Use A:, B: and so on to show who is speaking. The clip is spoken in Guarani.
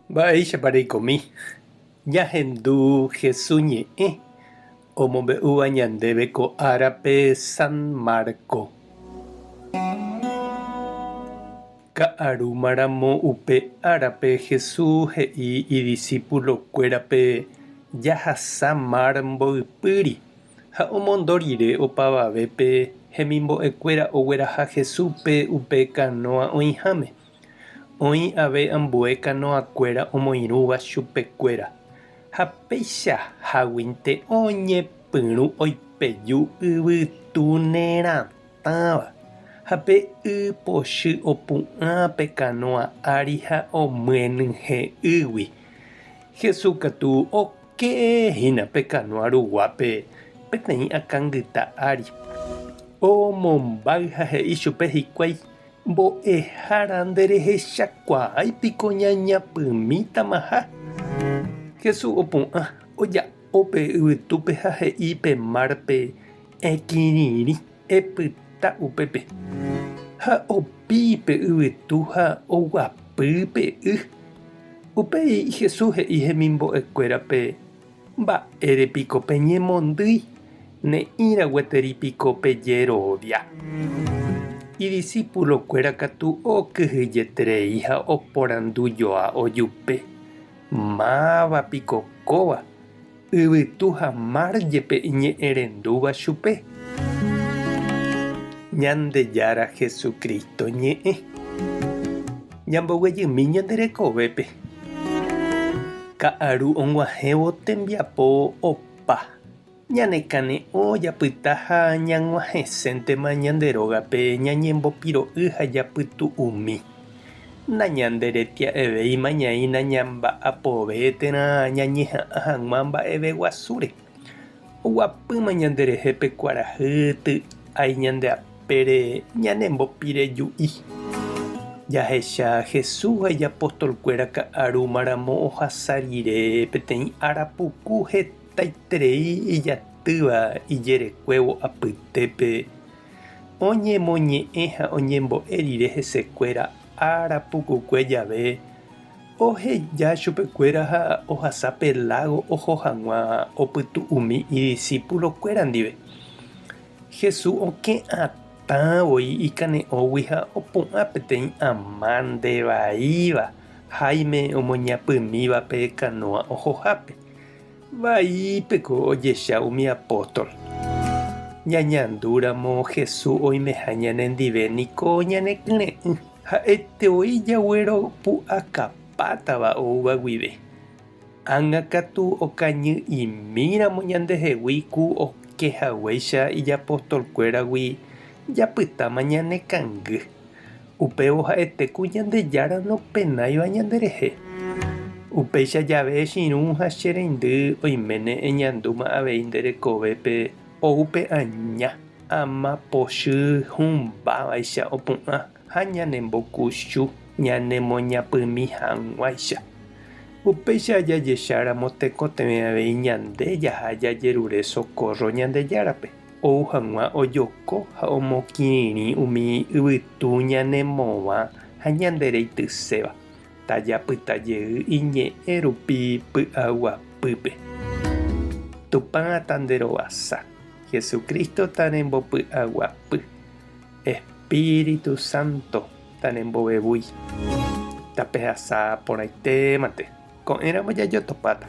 A: Mba'éichapa reikomi ñahendu Jesús ñe'ẽ omombe'úva ñandéve ko árape San Marco. Ka'arúmaramo upe árape Jesús he'i idisípulokuérape jahasa mar mboypýri Ha omondo rire opavavépe hemimbo'ekuéra ogueraha Jesúspe upe kanóa oĩháme. Oĩ ave ambue kanoakuéra omoirũva chupekuéra, ha peichaháguinte oñepyrũ oipeju yvytu neratãva, ha pe y pochy opu'ã pe kanóa ári ha omyenyhẽ ýgui. Jesús katu Oke hína pe kanóa ruguápe peteĩ akãngyta ári. Omombáy ha he'i chupe hikuái, Mbo'ehára nderehechakuaái piko ñañapymítamaha? Jesús opu'ã, oja'o pe yvytúpe ha he'i pe márpe, Ekirirĩ, epyta upépe. Ha opi pe yvytu ha oguapy pe y. Upéi Jesús he'i hemimbo'ekuérape, Mba'ére piko peñemondýi, ne'ĩra gueteri piko pejerovia? Idisípulokuéra katu okyhyjeterei ha oporandujoa ojupe, Máva piko kóva, yvytu ha mar jepe iñe'ẽrendúva chupe? Ñandejára Jesucristo ñe'ẽ. Ñamboguejymi ñande rekovépe. Ka'aru og̃uahẽvo tembiapo opa. Ñanekane'õ japyta ha ñag̃uahẽséntema ñande rógape ñañembopiro'y ha japytu'umi. Nañanderetia'evéima ñaína ñamba'apove térã ñañeha'ã hag̃ua mba'eve guasúre. Oguapýma ñanderehe pe kuarahy ty'ái ñande apére ñanembopireju'i. Jahecha Jesús ha ijapostolkuéra ka'arúmaramo ohasa rire peteĩ ára puku hetaiterei ijatýva ijerekuévo apytépe, oñemoñe'ẽ ha oñembo'e rire hesekuéra ára pukukue jave, Oheja chupekuéra ha ohasa pe lágo oho hag̃ua opytu'umi idisipulokuéra ndive. Jesús okẽ atã voi ikane'õgui ha opu'ã peteĩ ama ndevaíva háime omoñapymíva pe kanóa ohohápe. Vaípeko ojecha umi apóstol. Ñañandúramo Jesús oimeha ñanendive niko ñanekyre'ỹ. Ha'ete voi jagueropu'akapátava oúva guive. Ág̃a katu okañy'imíramo ñandehegui ku oke haguéicha ijapostolkuéragui japytáma ñanekangy. Upévo ha'ete ku Ñandejára nopenáiva ñanderehe. Upéicha jave che irũ ha che reindy oiméne eñandúma avei nde rekovépe ou pe aña, ama pochy hũmbávaicha opu'ã ha ñanembokuchu ñanemoñapymi hag̃uáicha. Upéicha jajecháramo tekotevẽ avei ñande jaha jajerure socorro Ñandejárape. Ou hag̃ua ojoko ha omokirirĩ umi yvytu ñanemovã ha ñandereityséva, tajapyta jey iñe'ẽ rupi py'aguapýpe. Tupã tanderovasa, Jesucristo tanembopy'aguapy, Espíritu Santo tanembovevúi. Tapehasa porãitémante, ko'ẽramo jajotopáta.